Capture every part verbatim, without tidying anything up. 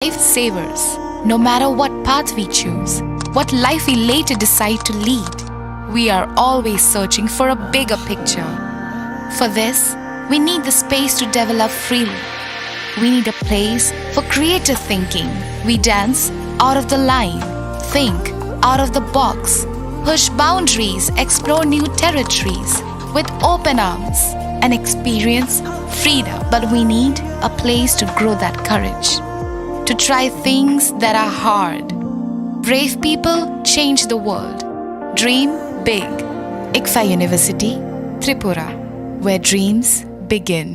lifesavers. No matter what path we choose, what life we later decide to lead, we are always searching for a bigger picture. For this, we need the space to develop freely. We need a place for creative thinking. We dance out of the line, think out of the box, push boundaries, explore new territories with open arms and experience freedom. But we need a place to grow that courage, to try things that are hard. Brave people change the world. Dream big. ICFAI University, Tripura, where dreams begin.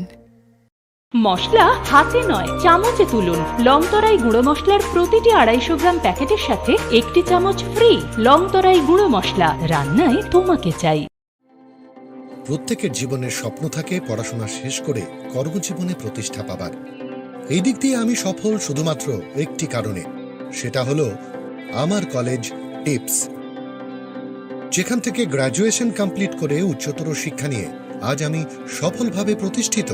মশলা হাতে নয়, চামচে তুলুন। লংতরাই গুঁড়ো মশলার প্রতিটি আড়াইশো গ্রাম প্যাকেটের সাথে একটি চামচ ফ্রি। লংতরাই গুঁড়ো মশলা, রান্নায় তোমাকে চাই। প্রত্যেকের জীবনের স্বপ্ন থাকে পড়াশোনা শেষ করে কর্মজীবনে প্রতিষ্ঠা পাবার। এই দিক দিয়ে আমি সফল শুধুমাত্র একটি কারণে, সেটা হলো আমার কলেজ টিপস, যেখান থেকে গ্র্যাজুয়েশন কমপ্লিট করে উচ্চতর শিক্ষা নিয়ে আজ আমি সফলভাবে প্রতিষ্ঠিত।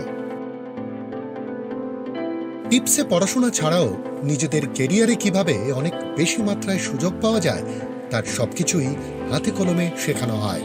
টিপসে পড়াশোনা ছাড়াও নিজেদের কেরিয়ারে কিভাবে অনেক বেশি মাত্রায় সুযোগ পাওয়া যায়, তার সবকিছুই হাতে কলমে শেখানো হয়।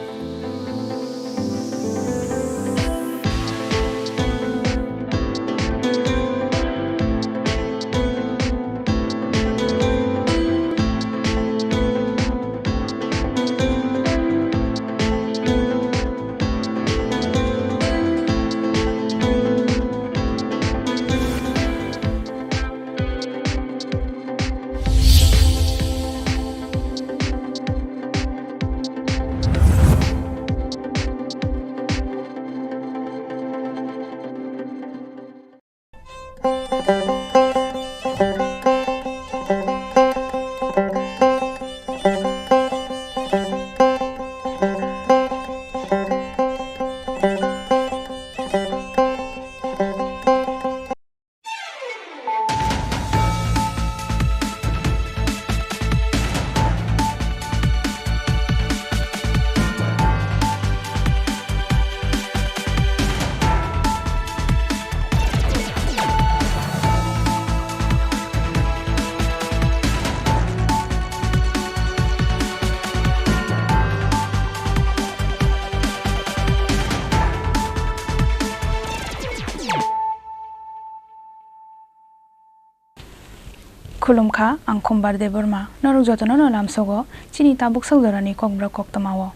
Khulumkha, ang Khumbar Debbarma. Norok jotono no lamsogo chini tabuk sak jorani kokborok koktwmao.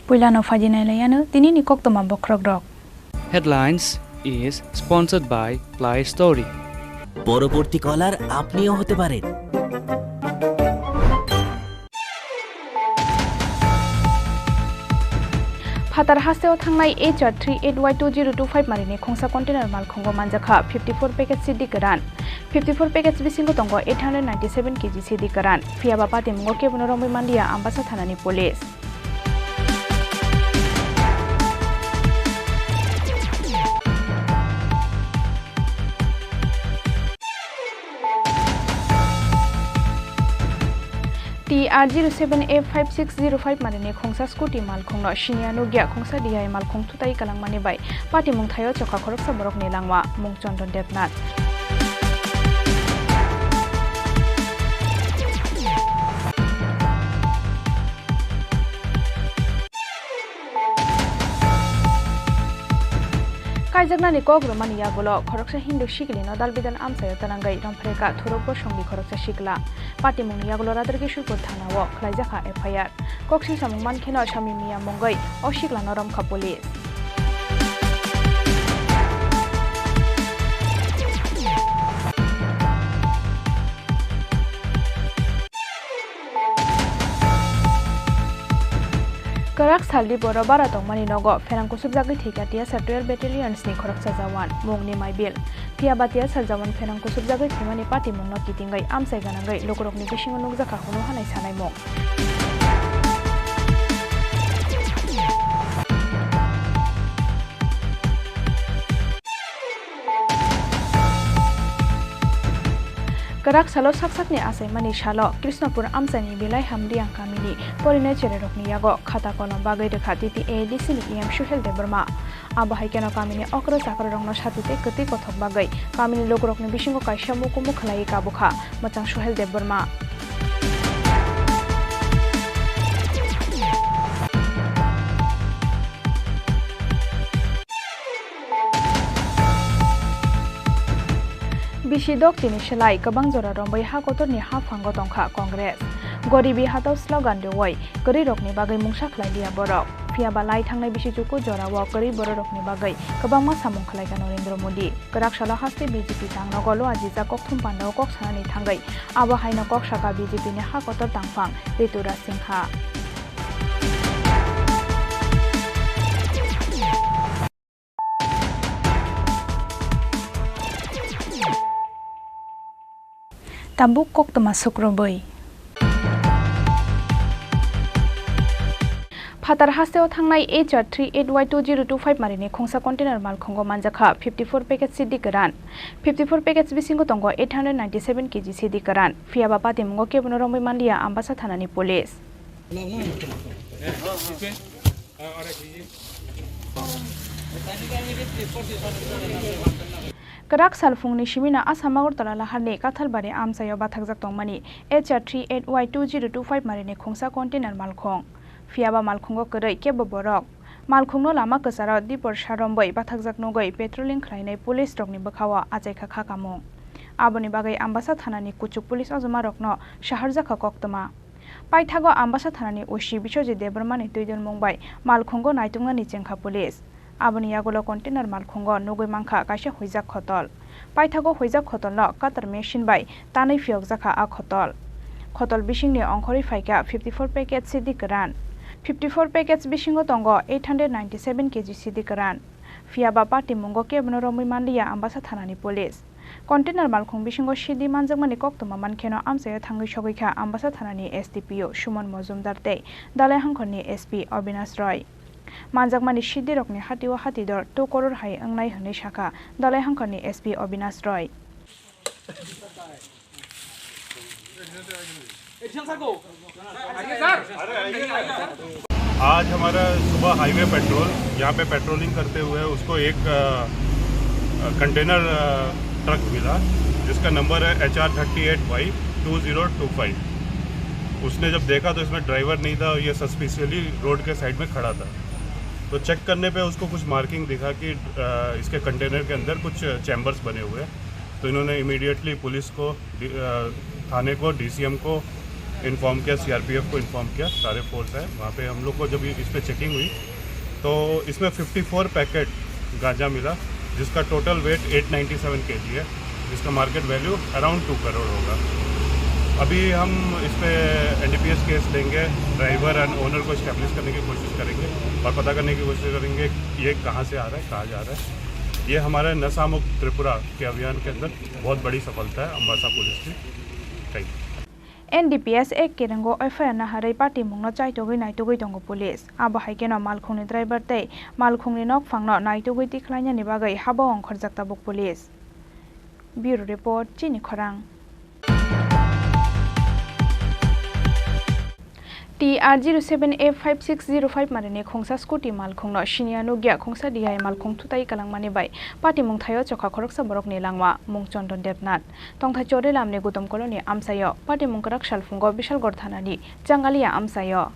Puilano phaidi nailaiyano tinini koktwma bokhorokrok. Headlines is sponsored by Play Story. পরবর্তী কলার আপনিও হতে পারেন। Phatar hasteo thangnai H R three eight Y two zero two five marini khungsa container malkhungo manjakha fifty four package sidi kwran. Fifty four package bisingo tongo eight hundred ninety seven K G sidi kwran. Phiyaba patimungo kebono romwi manliya Ambasa thanani police. T R zero seven F five six zero five marini khungsa scooty malkhungno siniya nukya khungsa D I malkhung thutai kalangmani bai patimung thaio chokha khoroksa borokni langma mung Chondon Debnath. Kaijaknani kok rwmani yagulo khoroksa Hindu sikilino dalbidal amchaio twnangwi romphre kha Thurukbo songni khoroksa sikla. Patimungni yagulo Radarkishorpur thanao khlaijakha F I R. Koksing samung mankheno Sami Miya mungwi o siklano romkha police. Kwrak salni boro bara tongmani nogo pherang kusubjagwi thwikha T S R twelve Battalions ni khoroksa jawan, mungni Maibil. Phiya ba T S R jawan pherang kusubjagwi thwimani patimungno kitingwi amchai gwnangwi lukurokni bisingo nukjakha hwnwi sanai mung. Kwrak salo sak sakni achaimani salo Krishnapur amchaini Belai Hamriyang kamini porinai cherairokni yago khata kolom bagwi rwkha T T A A D C ni E M Suhel Debbarma. Abo hai kheno kamini okra chakrarokno sati tei kwtwi kothok bagwi kamini lukurokni bisingo kaisa mukumu khlaiwi kabukha mwchang Suhel Debbarma. Bisi dok chini slai kwbang jora romwi ha kotorni haphango tongkha Congress. Goribi hatao slogan rwui kwrwirokni bagwi mungsa khlai liya borok. Phiyaba lai thangnai bisi chuku jorao kwrwi bororokni bagwi kwbangma samung khlaikha Narendra Modi. Kwrak salo haste B J P tangnogo lo ajijak kokthum pandao kok sanani thangwi abo haino kok saka B J P ni ha kotor tangphang Rituraj Singha. Tabuk koktwma sukrubwi. Phatar hasteo thangnai H R three eight Y two zero two five marini khungsa container malkhungo manjakha fifty four package sidi kwran. Fifty four package bisingo tongo eight hundred ninety seven K G sidi kwran. Phiyaba patimungo kebono romwi manliya Ambasa thanani police. Kwrak salphungni simino Assam Agartala laharni Kathalbari amchaio bathakjak tongmani H R three eight Y two zero two five marini khungsa container malkhung. Phiyaba malkhungo kwrwi kebo borok. Malkhungno lama kwcharo dipor sa romwi bathakjak nugwi patrolling khlainai police rokni bwkhao achaikha kha kamung. Aboni bagwi Ambasa thanani kuchuk police ojomarokno saharjakha koktwma. Paithago Ambasa thanani O C Biswajit Debbarmani twidulmung bai malkhungo naituknani chengkha police. Aboni yagulo container malkhungo nugwi mankha kaisa huijak khotol. Paithago huijak khotolno cutter machine bai tanwi phiyokjakha a khotol. Khotol bisingni ongkhorwi phaikha fifty four package sidi kwran. Fifty four package bisingo tongo eight hundred ninety seven K G sidi kwran. Phiyaba patimungo kebono romwi manliya Ambasa thanani police. Container malkhung bisingo sidi manjakmani koktwma mankheno amchaio thangwi sogwikha Ambasa thanani S D P O Suman Mojumdar tei Dalai Hangkhorni S P Abinash Roy. Manjakmani sidirokni hatio hatidor two crore hai wngnai hwnwi sakha Dalai Hangkhorni S P Abinash Roy. आज हमारा सुबह highway petrol, यहाँ पे पेट्रोलिंग करते हुए उसको एक, अ, अ, कंटेनर, अ, ट्रक मिला, जिसका नंबर है H R thirty eight Y two zero two five। उसने जब देखा तो इसमें ड्राइवर नहीं था, ये सस्पिशियसली रोड के साइड में खड़ा था। तो चेक करने पे उसको कुछ मार्किंग दिखा कि, अ, इसके कंटेनर के अंदर कुछ चैम्बर्स बने हुए हैं। तो इन्होंने इमीडिएटली पुलिस को, डि-, अ, थाने को, D C M को इन्फॉर्म किया, C R P F को इन्फॉर्म किया, सारे फोर्स आए। वहाँ पे हम लोग को जब इस पे चेकिंग हुई तो इसमें फिफ्टी फोर पैकेट गांजा मिला, जिसका total weight eight ninety seven KG है, जिसका market value around two crore होगा। अभी हम इस पे N D P S case लेंगे, ड्राइवर एंड ओनर को एस्टैब्लिश करने की कोशिश करेंगे और पता करने की कोशिश करेंगे ये कहाँ से आ रहा है, कहाँ जा रहा है। ये हमारे नशा मुक्त त्रिपुरा के अभियान के अंदर बहुत बड़ी सफलता है अम्बासा पुलिस की। Thank you। N D P S ek kerengo F I R naharwi patimungno chaitogwi naitugwi tongo police. Abo hai kheno malkhungni driver tei malkhungni nokphangno naitugwi tikhlainani bagwi habo ongkhorjak tabuk police. Bureau Report, Chini Khorang. T R zero seven F five six zero five marini khungsa scooty malkhungno siniya nukya khungsa D I malkhung thutai kalangmani bai patimung thaio chokha khoroksa borokni langma mung Chondon Debnath. Tongthai Chorilamni Gutom Colony amchaio patimung kwrak salphungo Bishalgarh thanani Changalia amchaio.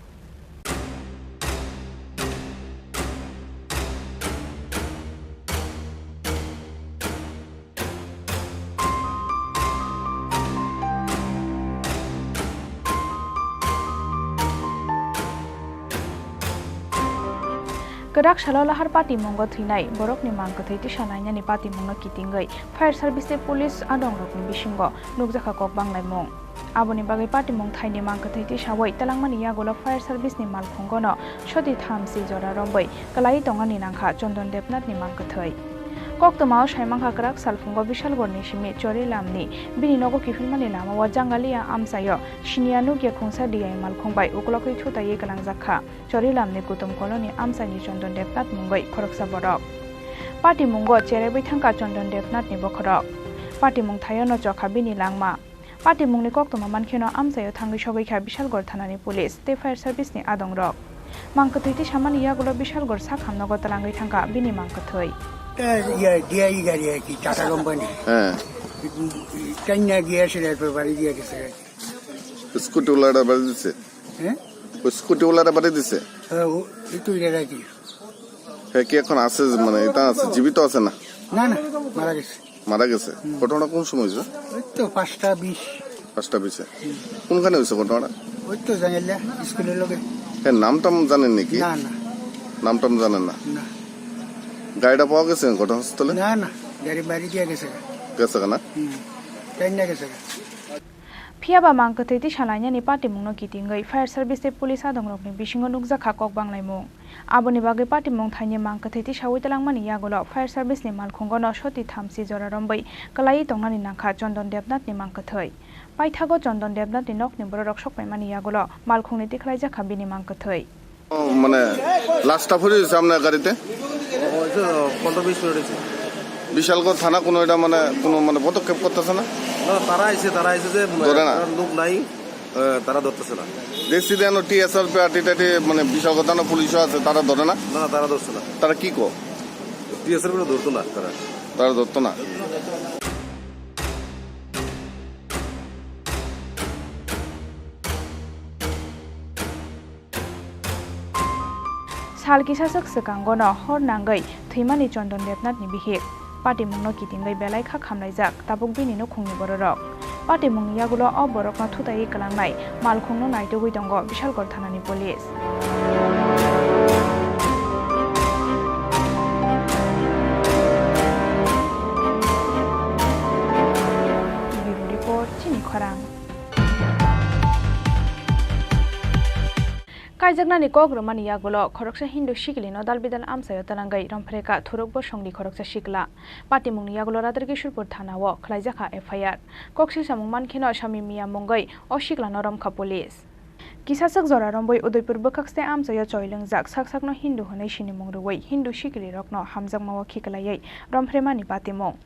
Kwrak salo lahar patimungo thwinai borokni mang kwthwi tisa nainani patimungno kitingwi fire service tei police adongrokni bisingo nukjakha kok banglaimung. Aboni bagwi patimung thaini mang kwthwi tisawi talangmani yagulo fire service ni malkhungono soti thamsi jora romwi kwlaiwi tongani nangkha Chondon Debnath ni mang kwthwi. Koktwmao saimangkha kwrak salphungo Bishalgarh ni simi Chorilamni bini nogo kiphilmani lamao Jangalia amchaio siniya nukya khungsa D I malkhung bai uklokwi thutaiwi kwlangjakha. Chorilamni Gutom Colony amchaini Chondon Debnath mungwi khoroksa borok. Patimungo cheraiwi thangkha Chondon Debnathni bokhorok. Patimung thaiono chokha bini langma. Patimungni koktwma mankheno amchaio thangwi sogwi kha Bishalgarh thanani police tei fire service ni adongrok. Mangkwthwi tisamani yagulo Bishalgarh sakhamnogo twlangwi thangkha bini mangkwthwi. এ, ইয়ে, ডিআই গাড়ি আর কি, tata company. হ্যাঁ। চাইনা গিয়ে সেটা একবার বাড়ি দিয়ে গেছে আর কি। স্কুটিওয়ালাটা বাড়ি দিছে? হ্যাঁ? ওই স্কুটিওয়ালাটা বাড়ি দিছে? হ্যাঁ, ও, এই তো এটা আর কি। হ্যাঁ, কি এখন আছে, মানে, এটা আছে, জীবিত আছে না? না, না, মারা গেছে। মারা গেছে? হুম। ঘটনা কোন সময় হয়েছে? ওই তো পাঁচটা বিশ। পাঁচটা বিশে? হুম। কোনখানে হয়েছে ঘটনাটা? ওই তো জাঙ্গাইলা স্কুলের লগে। হ্যাঁ, নাম টাম জানেন নাকি? না, না। নাম টাম জানেন না? না। গাড়িটা পাওয়া গেছে ঘটনাস্থলে? না, না, গাড়ি বাড়ি দিয়ে গেছে। গেছে না? হুম, ট্রেন নিয়ে গেছে। Phiya ba mangkwthwi tisa lainani patimungno kitingwi fire service tei police adongrokni bisingo nukjakha kok banglaimung. Aboni bagwi patimung thaini mangkwthwi tisaui twlangmani yagulo fire service ni malkhungono soti thamchi jora rombwi kwlaiwi tongnani nangkha Chondon Debnath ni mangkwthwi. Paithago Chondon Debnath ni nokni bororok sokpaimani yagulo malkhungni tikhlaijakha bini mangkwthwi. মানে লাশটা পড়ে রয়েছে আপনার গাড়িতে? হয়তো পনেরো বিশ মিনিট হয়েছে। বিশালগড় থানা কোনো এটা মানে কোনো মানে পদক্ষেপ করতেছে না? না, তারা আইছে, তারা আইছে যে, ধরে না? তারা লোক নাই, আহ, তারা ধরতেছে না। দেখছি যে এখনো টিএসআর পার্টি টাটি মানে বিশালগড় থানা পুলিশও আছে, তারা ধরে না? না, তারা ধরছে না। তারা কি কো? টিএসআর গুলো ধরতো না তারা। তারা ধরতো না? Sal kisaswk swkangono hor nangwi thwimani Chondon Debnathni bihik. Patimungno kitingwi belai kha khamlaijak tabuk bini nukhungni bororok. Patimungni yagulo o borokno thutaiwi kwlangnai malkhungno naitugwi tongo Bishalgarh thanani police. Bureau report, Chini Khorang. Kaijaknani kok rwmani yagulo khoroksa Hindu sikilino dalbidal amchaio twlangwi romphrekha Thuruk bosongni khoroksa sikla. Patimungni yagulo Radharkishorpur thanao khwlaijakha F I R. Kok silsamung mankheno Sami Miya mungwi o siklano romkha police. Kisaswk jora rombwi Udaipur bwkhakste amchaio choilengjak sak sakno Hindu hwnwi sinimung rwui Hindu sikilirokno hamjakmao khiklaiwi romphrekmani patimung.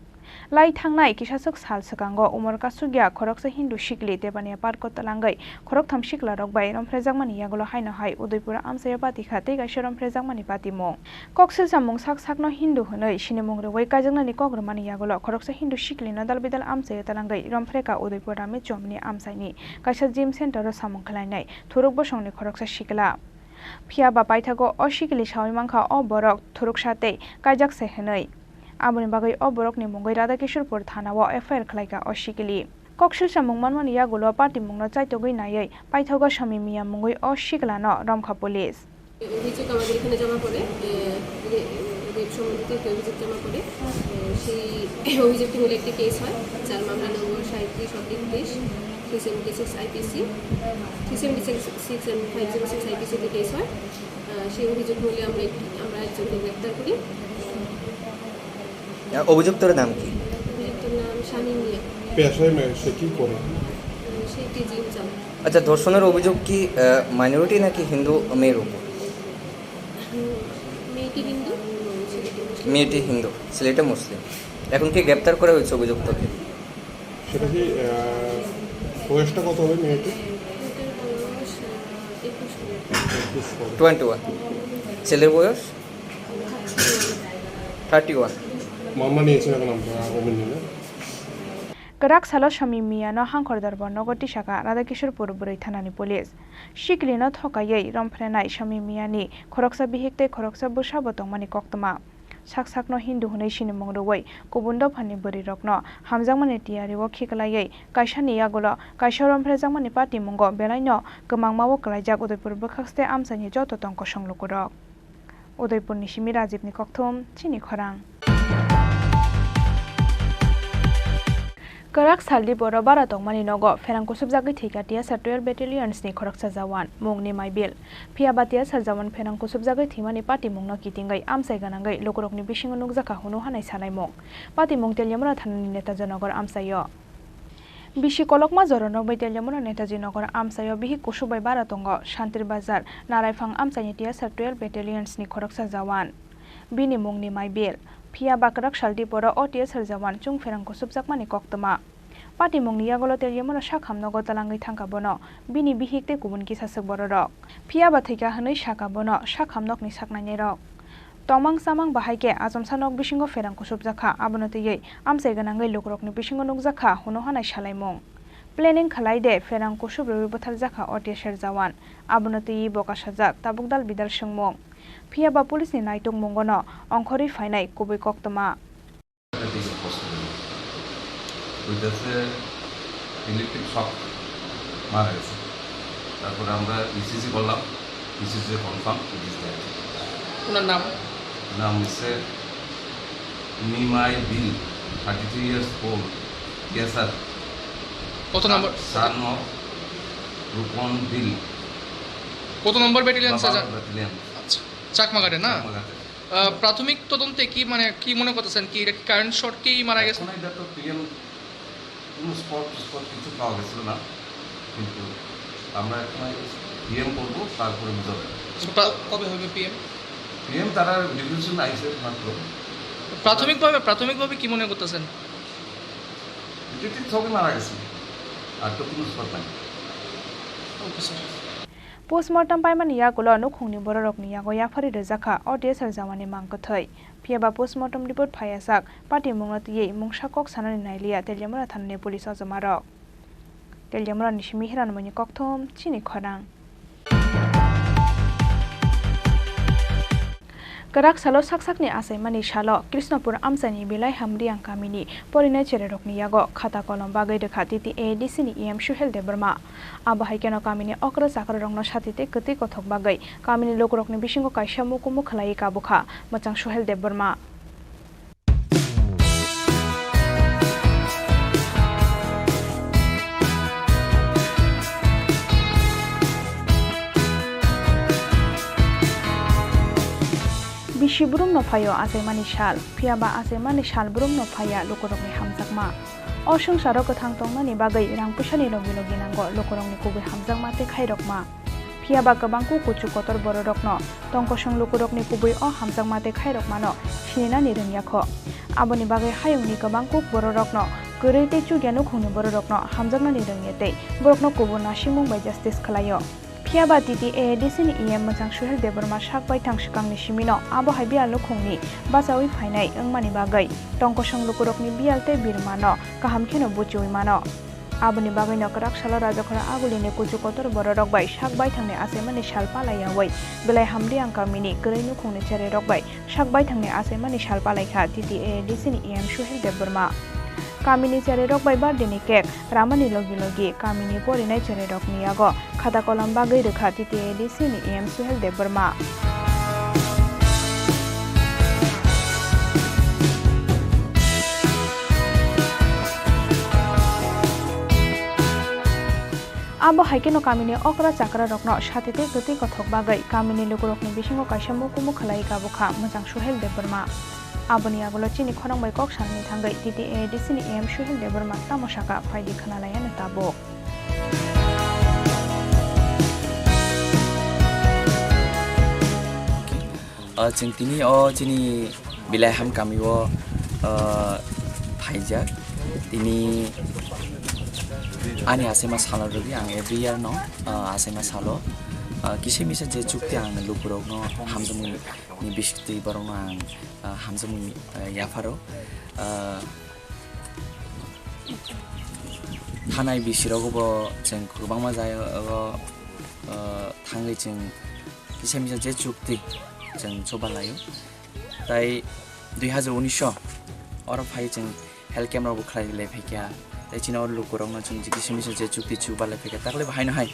Lai thangnai kisaswk sal swkango umor kasugya khoroksa Hindu sikli Tebania parko twlangwi khoroktham siklarok bai romphrejakmani yagulo haino hai Udaipur amchaio patikha tei kaisa romphrejakmani patimung. Kok silsamung sak sakno Hindu hwnwi sinimung rwui kaijaknani kok rwmani yagulo khoroksa Hindu siklino dalbidal amchaio twlangwi romphrekha Udaipur Ramechomni amchaini kaisa gym center-o samung khlainai Thuruk bosongni khoroksa sikla. Phiya ba paithago o sikili saui mankha o borok thuruksa tei kaijak se hwnwi. Aboni bagwi o borokni mungwi Radhakishorpur thanao F I R khlaikha o sikili. Kok silsamung manmani yagulo patimungno chaitogwi naiwi paithago Sami Miya mungwi o siklano romkha police. অভিযোগ আমাদের এখানে জমা পড়ে, এ, রে-, রেপ সম্বন্ধিত একটি অভিযোগ জমা পড়ে। এ, সেই অভিযোগটি মূলে একটি কেস হয়, যার মামলা নম্বর সাঁইত্রিশ অব্লিক তেইশ, three seventy six IPC, three seventy six and five zero six আইপিসিতে কেস হয়। আহ, সেই অভিযোগ মূলে আমরা একটি, আমরা একজনকে গ্রেপ্তার করি। আহ, অভিযুক্তর নাম কি? অভিযুক্তর নাম শামীম মিয়া। পেশায় মে-, সে কি করে? আহ, সে একটি জিম চালায়। আচ্ছা, ধর্ষণের অভিযোগ কি, আহ, মাইনরিটি নাকি হিন্দু মেয়ের উপর? হুম, মেয়েটি হিন্দু, ছেলেটি মুসলিম। মেয়েটি হিন্দু, ছেলেটা মুসলিম। এখন কি গ্রেপ্তার করা হয়েছে অভিযুক্তকে? সেটা কি, আহ, বয়সটা কত হবে মেয়েটির? মেয়েটার বয়স, আহ, একুশ হবে। একুশ হবে। Twenty one. ছেলের বয়স? Thirty one. Thirty one. মামলা নিয়েছেন এখন আপনারা, অভিযোগ নিলেন? Kwrak salo Sami Miyano Hangkhor Dorbar nogo tisaka Radhakishorpur bwrwi thanani police. Sikilino thokaiwi romphrenai Sami Miyani khoroksa bihik tei khoroksa bwsabo tongmani koktwma. Sak sakno Hindu hwnwi sinimung rwui kubun dophani bwrwirokno hamjakmani tiyario khiklaiwi kaisani yagulo kaisa romphrejakmani patimungo belaino kwmangmao kwlaijak Udaipur bwkhakste amchaini joto tong kosong lukurok. Udaipurni simi Rajibni kokthum, Chini Khorang. Kwrak salni boro bara tongmani nogo pherang kusubjagwi thwikha T S R twelve Battalions ni khoroksa jawan, mungni Maibil. Phiya ba T S R jawan pherang kusubjagwi thwimani patimungno kitingwi amchai gwnangwi lukurokni bisingo nukjakha hwnwi hanai salaimung. Patimung Teliamura thanani Netaji Nagar amchaio. Bisi kolokma jora nokbai Teliamura Netaji Nagar amchaio bihik kusuk bai bara tongo, Santir Bazar, Naraiphang amchaini T S R twelve Battalions ni khoroksa jawan. Bini mungni Maibil. Phiya ba kwrak salni boro o T S R jawan chwng pherang kusubjakmani koktwma. Patimungni yagulo Teliamura sak hamnogo twlangwi thangkha bono, bini bihik tei kubun kisa swk bororok. Phiya ba thwikha hwnwi sakha bono sak hamnokni saknainairok. Tongmang chamang bahai khe achomsa nok bisingo pherang kusupjakha, abono twiwi amchai gwnangwi lukurokni bisingo nukjakha hunu hanai salaimung. Planning khlai de pherang kusup rwui butharjakha O T S R jawan, abono twiwi bo kasajak tabuk dal bidal swngmung. Phiya ba police ni naitukmungono ongkhorwi phainai kubui koktwma. দুইটাতে electric shock মারা গেছে। তারপরে আমরা ECG করলাম, ECG confirm it is dead. ওনার নাম? নাম হচ্ছে Nimai Bil, thirty three years old, cancer. কত number? Son of Rupan Bil. কত নম্বর ব্যাটালিয়ন, স্যার? বারো ব্যাটালিয়ন। আচ্ছা, চাকমাঘাটে না? চাকমাঘাটে। আহ, প্রাথমিক তদন্তে কি, মানে, কি মনে করতেছেন, কি এটা কি কারেন্ট শর্টেই মারা গেছে? এখন এটা তো পিএম, কোনো স্পট স্পট কিছু পাওয়া গেছিল না, কিন্তু আমরা এখন পিএম করবো, তারপরে বুঝা যাবে। প্রা- কবে হবে পিএম? পিএম তারা ডিভিশন আইছে মাত্র। প্রাথমিকভাবে, প্রাথমিকভাবে কি মনে করতেছেন? এটা ঠিক সবই মারা গেছে, আর তো কোনো স্পট নাই। Okay sir. Postmortem paimani yagulo nukhungni bororokni yago yapharwi rwjakha O T S R jawani mang kwthwi. Phiya ba postmortem report phaiyasak patimungno twiwi mungsa kok sanani nailiya Teliamura thanani police ojomarok. Teliamurani simi Hiranmoyni kokthom chini khorang. Kwrak salo sak sakni achaimani salo Krishnapur amchaini Bilai Hamriang kamini porinai chererokni yago khata kolom bagwi rwkha T T A A D C ni E M Suhel Debbarma. Abo hai kheno kamini okra chakrarokno sati tei kwtwi kothok bagwi kamini lukurokni bisingo kaisa mukumu khwlaiwi kabukha mwchang Suhel Debbarma. Bisi brumno phaio achaimani sal, phiya ba achaimani sal brumno phaiya lukurokni hamjakma. O swngcharo kwthang tongnani bagwi rang puisani logi logi nango lukurokni kubui hamjakma tei khairokma. Phiya ba kwbang kuk kuchuk kotor bororokno tongkosong lukurokni kubui o hamjakma tei khairokmano sininani rwngya kho. Aboni bagwi hayungni kwbang kuk bororokno kwrwi tei chukya nukhungni bororokno hamjaknani rwngya tei borokno kubun nasimung bai justice khwlaio. Phiya ba T T A A D C ni E M mwchang Suhel Debbarma sak baithang swkangni simino abo hai biyal nukhungni bachaui phainai wngmani bagwi tongkosong lukurokni biyal tei birmano kaham kheno buchiui mano. Aboni bagwino kwrak salo Rajakhora Agulini kuchuk kotor bororok bai sak baithangni achaimani sal palaiyaui Belai Hamriang kamini kwrwi nukhungni chererok bai sak baithangni achaimani sal palaikha T T A A D C ni E M Suhel Debbarma. Kamini chererok bai birthday ni cake ramani logi logi kamini porinai chererokni yago khata kolom bagwi rwkha T T A A D C ni E M Suhel Debbarma. Abo hai kheno kamini okra chakrarokno sati tei kwtwi kothok bagwi kamini lukurokni bisingo kaisa mukumu khwlaiwi kabukha mwchang Suhel Debbarma. Aboni yagulo chini khorang bai kok sanani thangwi T T A A D C ni E M Suhel Debbarma tamo sakha, phaidi khwnalaiano tabuk. O, chwng tini o chini Bilaiham kami o, o, phaijak. Tini ani achaima salo rwgwi ang every year no, o, achaima salo, o, kisa misa je chukti ang lukurokno hamjakmani bisingtwi borokno ang, o, hamjakmani, o, yapharo. O, thanai bisirogo bo chwng kwbangma jagao, o, thangwi chwng kisa misa je chukti chwng chuba laio. Tai dui hazar unis o oro phai chwng health camp rok bo khlai lai phaikha. Tai chini oro lukurokno chwng je kisa misa je chukti chuba lai phaikha. Takle bo haino hai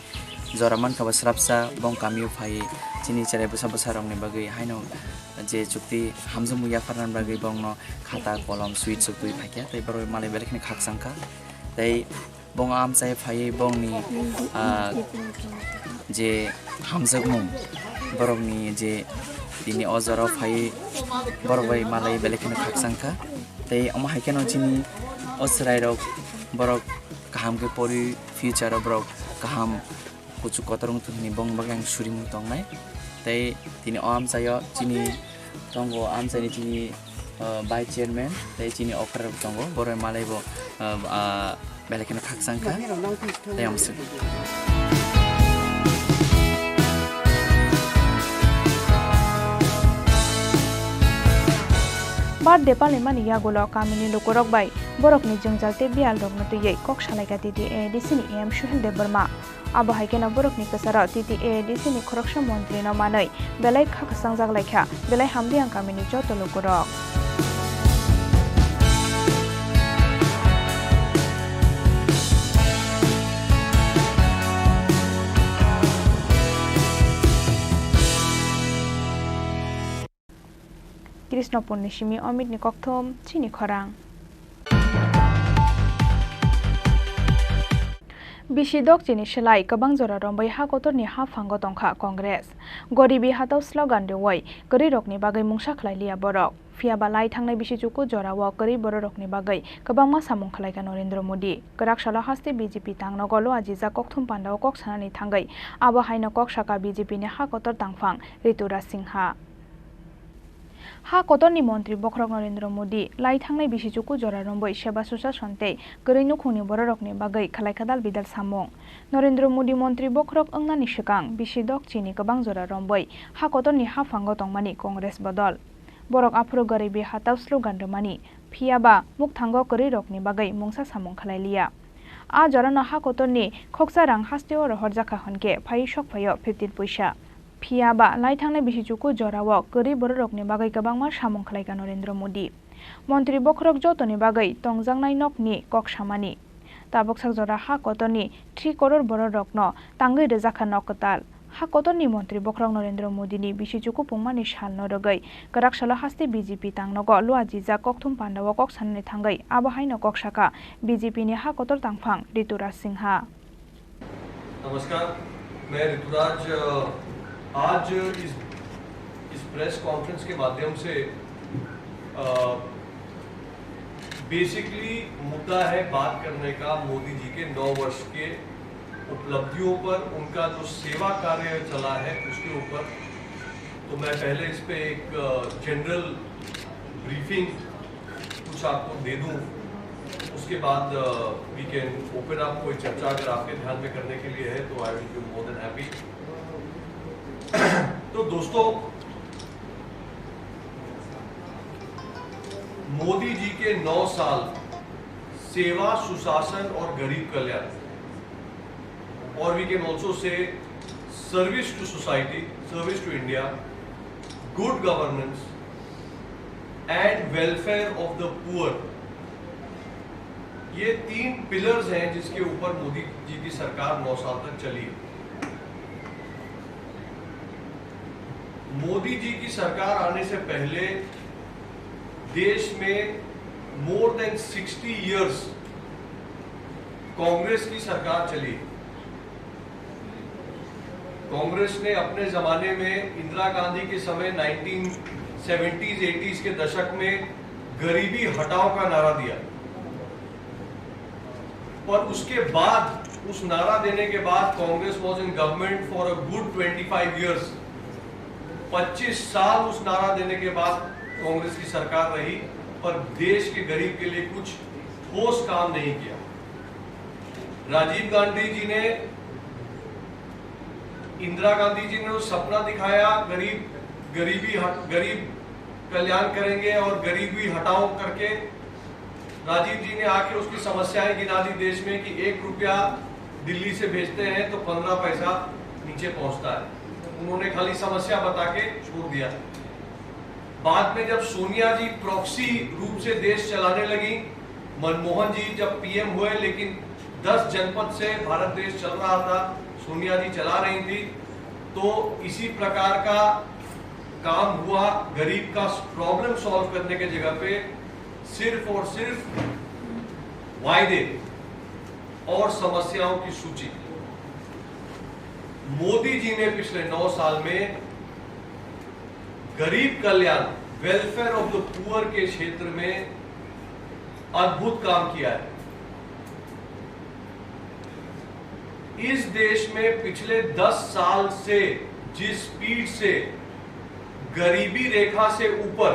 jora mankha bo srapsa bong kamio phai chini cherai bwsa bwsa rokni bagwi haino je chukti hamjakmung yapharnani bagwi bongno khata kolom sweet sok twi phaikha. Tai borok malai belai kheno khakchangkha. Tai Bong amchai phaiwi bongni, ah, je hamjakmung, borokni je tini o jorao phaiwi borok bai malai belai kheno khakchang kha. Tei omo hai kheno chini o chwrairok borok kaham khe pori future o borok kaham kuchuk kotor wng thung hwnwi bongni bagwi ang surimung tongnai. Tei tini o amchaio chini tongo, amchaini chini Uh, vice chairman tei chini okra rok tongo, borok malai bo, uh, uh, belai kheno khakchang kha. Tei amswk. Birthday palaimani yagulo kamini lukurok bai borokni jwngjal tei biyal rokno twiwi kok salaikha T T A A D C ni E M Suhel Debbarma. Abo hai kheno borokni kwcharo T T A A D C ni khoroksa montri no manwi belai kha kwchangjak laikha, belai hamdi ang kamini joto lukurok. Krishnapurni simi Omitni kokthum chini khorang. Bisi dok chini slai kwbang jora romwi ha kotorni haphango tongkha Congress. Goribi hatao slogan rwui kwrwirokni bagwi mungsa khlai liya borok. Phiyaba lai thangnai bisi chuku jorao kwrwi bororokni bagwi kwbangma samung khlaikha Narendra Modi. Kwrak salo haste B J P tangnogo lo ajijak kokthum pandao kok sanani thangwi abo haino kok saka B J P ni ha kotor tangphang Rituraj Singha. Ha kotorni montri bokhorok Narendra Modi lai thangnai bisi chuku jora romwi Seva Sushasan tei kwrwi nukhungni bororokni bagwi khlaikha dal bidal samung. Narendra Modi montri bokhorok wngnani swkang bisi dok chini kwbang jora romwi ha kotorni haphango tongmani Congress bodol. Borok aphuru garibi hatao slogan rwmani, phiyaba mukthango kwrwirokni bagwi mungsa samung khlai liya. A jorano ha kotorni khoksa rang hasteo rohorjakha hwnkhe phaiwi sok phaio fifteen puisa. Phiyaba lai thangnai bisi chuku jorao kwrwi bororokni bagwi kwbangma samung khlaikha Narendra Modi. Montri bokhorok jotoni bagwi tongjaknai nokni kok samani. Tabuk sak jora ha kotorni three koror bororokno tangwi rwjakha nok kwtal. Ha kotorni montri bokhorok Narendra Modini bisi chuku pungmani salno rwgwi kwrak salo haste B J P tangnogo luajijak kokthum pandao kok sanani thangwi abo haino kok saka B J P ni ha kotor tangphang Rituraj Singha. नमस्कार, मैं ऋतुराज। अ, आज इस, इस press conference के माध्यम से, अ, बेसिकली मुद्दा है बात करने का मोदी जी के नौ वर्ष के उपलब्धियों पर, उनका जो सेवा कार्य चला है उसके ऊपर। तो मैं पहले इस पे एक, अ, जनरल ब्रीफिंग कुछ आपको दे दूं, उसके बाद, अ, we can open up कोई चर्चा अगर आपके ध्यान में करने के लिए है तो I will be more than happy। तो दोस्तों, मोदी जी के नौ साल सेवा, सुशासन और गरीब कल्याण, or we can also say service to society, service to India, good governance and welfare of the poor, ये तीन पिलर्स हैं जिसके ऊपर मोदी जी की सरकार नौ साल तक चली। मोदी जी की सरकार आने से पहले देश में more than sixty years Congress की सरकार चली। कांग्रेस ने अपने जमाने में इंदिरा गांधी के समय नाइनटीन सेवेंटीज़ एटीज़ के दशक में गरीबी हटाओ का नारा दिया, पर उसके बाद, उस नारा देने के बाद Congress was in government for a good twenty five years। पच्चीस साल उस नारा देने के बाद कांग्रेस की सरकार रही, पर देश के गरीब के लिए कुछ ठोस काम नहीं किया। राजीव गांधी जी ने, इंदिरा गांधी जी ने वो सपना दिखाया, गरीब, गरीबी हट, गरीब कल्याण करेंगे और गरीबी हटाओ करके। राजीव जी ने आके उसकी समस्याएं गिना दी देश में कि एक रुपया दिल्ली से भेजते हैं तो पन्द्रह पैसा नीचे पहुंचता है। उन्होंने खाली समस्या बता के छोड़ दिया। बाद में जब सोनिया जी प्रॉक्सी रूप से देश चलाने लगी, मनमोहन जी जब पीएम हुए, लेकिन दस जनपद से भारत देश चल रहा था, सोनिया जी चला रही थी, तो इसी प्रकार का काम हुआ। गरीब का प्रॉब्लम सॉल्व करने के जगह पे सिर्फ और सिर्फ वायदे और समस्याओं की सूची। मोदी जी ने पिछले नौ साल में गरीब कल्याण, वेलफेयर ऑफ द पुअर के क्षेत्र में अद्भुत काम किया है। इस देश में पिछले दस साल से जिस स्पीड से गरीबी रेखा से ऊपर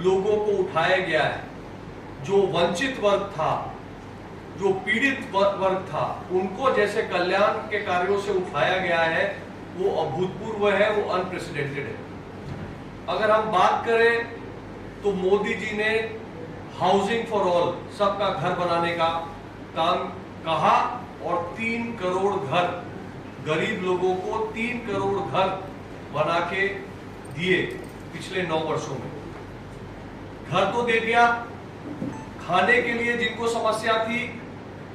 लोगों को उठाया गया है, जो वंचित वर्ग था, जो पीड़ित व-, वर्ग था, उनको जैसे कल्याण के कार्यों से उठाया गया है, वो अभूतपूर्व है, वो अनप्रेसिडेंटेड है। अगर हम बात करें तो मोदी जी ने हाउसिंग फॉर ऑल, सबका घर बनाने का काम कहा और तीन करोड़ घर, गरीब लोगों को तीन करोड़ घर बना के दिए पिछले नौ वर्षों में। घर तो दे दिया, खाने के लिए जिनको समस्या थी,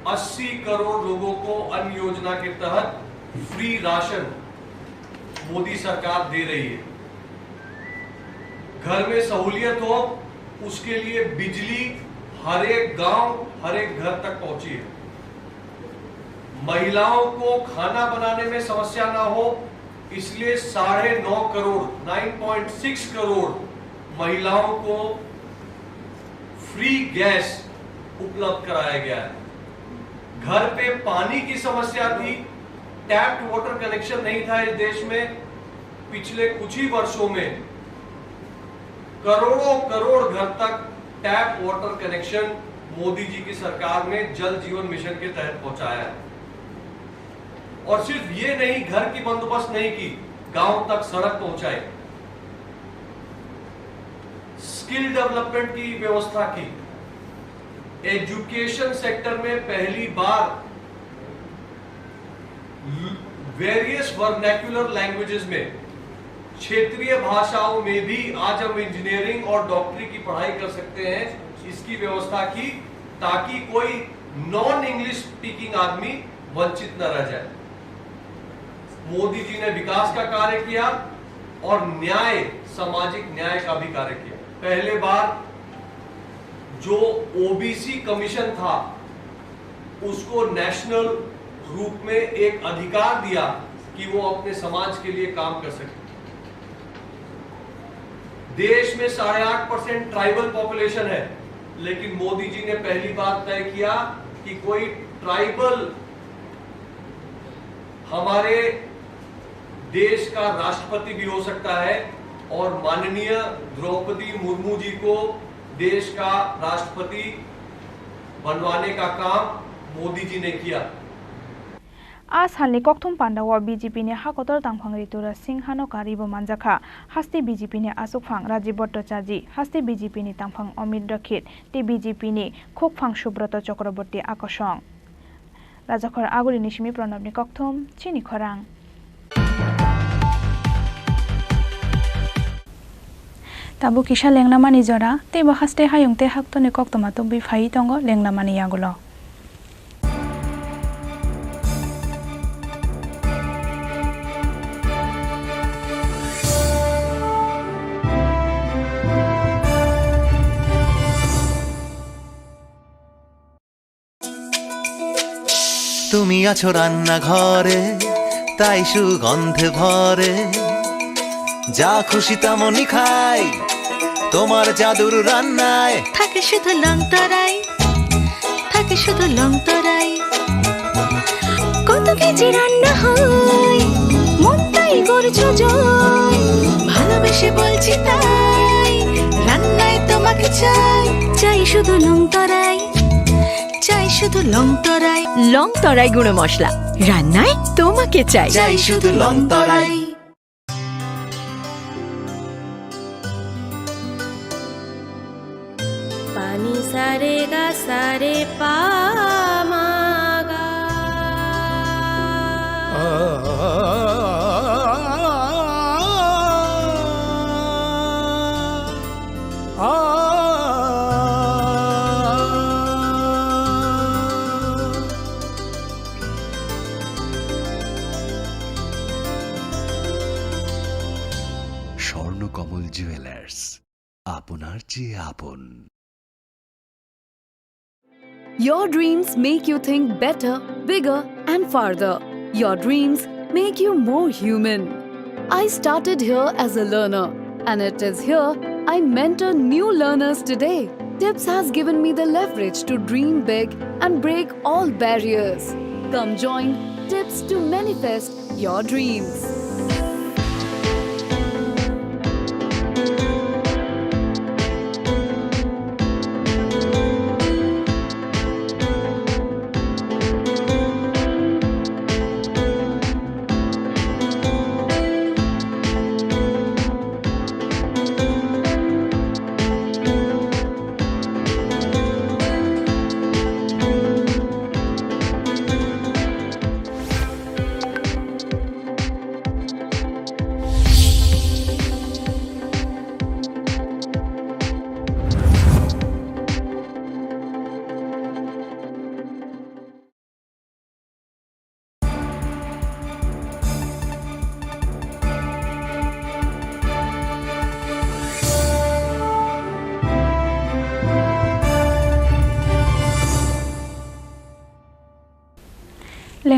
अस्सी करोड़ लोगों को अन्न योजना के तहत फ्री राशन मोदी सरकार दे रही है। घर में सहूलियत हो, उसके लिए बिजली हर एक गांव, हर एक घर तक पहुंची है। महिलाओं को खाना बनाने में समस्या ना हो, इसलिए साढ़े नौ crore, nine point six crore महिलाओं को फ्री गैस उपलब्ध कराया गया है। घर पे पानी की समस्या थी, टैप्ड वाटर कनेक्शन नहीं था इस देश में। पिछले कुछ ही वर्षों में करोड़ों करोड़ घर तक टैप वाटर कनेक्शन मोदी जी की सरकार ने जल जीवन मिशन के तहत पहुंचाया है। और सिर्फ ये नहीं, घर की बंदोबस्त नहीं की, गांव तक सड़क पहुंचाई, स्किल डेवलपमेंट की व्यवस्था की, एजुकेशन सेक्टर में पहली बार वेरियस वर्नैक्युलर लैंग्वेजेस में, क्षेत्रीय भाषाओं में भी आज हम इंजीनियरिंग और डॉक्टरी की पढ़ाई कर सकते हैं, इसकी व्यवस्था की, ताकि कोई नॉन इंग्लिश स्पीकिंग आदमी वंचित न रह जाए। मोदी जी ने विकास का कार्य किया और न्याय, सामाजिक न्याय का भी कार्य किया। पहले बार जो ओबीसी कमीशन था, उसको नेशनल रूप में एक अधिकार दिया कि वो अपने समाज के लिए काम कर सके। देश में साढ़े आठ परसेंट ट्राइबल पॉपुलेशन है, लेकिन मोदी जी ने पहली बार तय किया कि कोई ट्राइबल हमारे देश का राष्ट्रपति भी हो सकता है और माननीय द्रौपदी मुर्मू जी को देश का राष्ट्रपति बनवाने का काम मोदी जी ने किया। A salni kokthum pandao B J P ni hakotor tangphang Rituraj Singha no karwi bo manjakha. Haste B J P ni achukphang Rajib Bhattacharjee, haste B J P ni tangphang Amit Rakhet tei B J P ni khukphang Subroto Chakraborty akosong. Rajakhor Aguli ni simi Pranab ni kokthum, chini khorang. Tabuk kisa lenglamani jora, teibo haste hayung tei haktorni koktwma tubui phaiwi tongo lenglamani yagulo. তুমি আছো রান্নাঘরে, তাই সুগন্ধে ভরে। যা খুশি তেমনই খাই, তোমার জাদুর রান্নায়। থাকে শুধু লং তরাই, থাকে শুধু লং তরাই। কত কেজি রান্না হয়, মনটাই করছো জয়। ভালোবেসে বলছি তাই, রান্নায় তোমাকে চাই। চাই শুধু লং তরাই। চাই শুধু লং তরাই। লং তরাই গুঁড়ো মশলা, রান্নায় তোমাকে চাই। চাই শুধু লং তরাই। পানি সারে গা সারে পা মা গা। স্বর্ণকমল জুয়েলার্স, আপনার চেয়ে আপন। Your dreams make you think better, bigger, and farther. Your dreams make you more human. I started here as a learner, and it is here I mentor new learners today. Tips has given me the leverage to dream big and break all barriers. Come join Tips to manifest your dreams.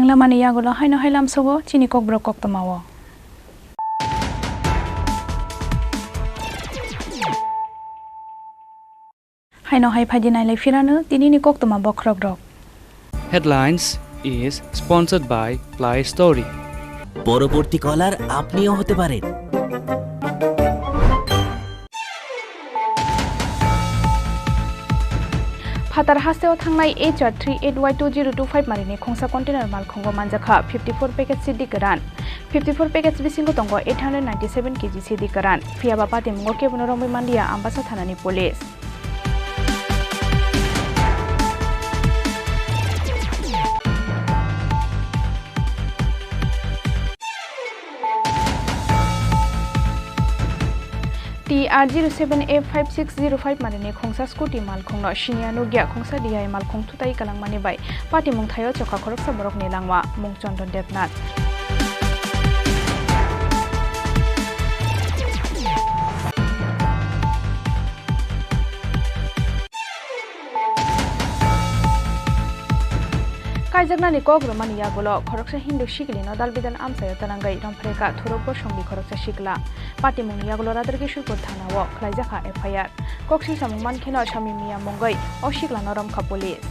Lamani yagulo haino hai lamsogo chini kokborok koktwmao. Haino hai phaidi nailai phirano tinini koktwma bokhorokrok. Headlines is sponsored by Play Story. পরবর্তী কলার আপনিও হতে পারেন। Phatar hasteo thangnai H R three eight Y two zero two five marini khungsa container malkhungo manjakha fifty four package sidi kwran. Fifty four package bisingo tongo eight hundred ninety seven K G sidi kwran. Phiyaba patimungo kebono romwi manliya Ambasa thanani police. T R zero seven A five six zero five marini khungsa scooty malkhungno siniya nukya khungsa D I malkhung thutai kalangmani bai patimung thaio chokha khoroksa borokni langma mung Chondon Debnath. Kaijaknani kok rwmani yagulo khoroksa Hindu sikli nodal bidal amchaio twnangwi romphre kha Thuruk Bosongni khoroksa sikla. Patimungni yagulo Radarkishorpur thanao khlaijakha F I R. Koksing samung mankheno Sami Miya mungwi o siklano romkha police.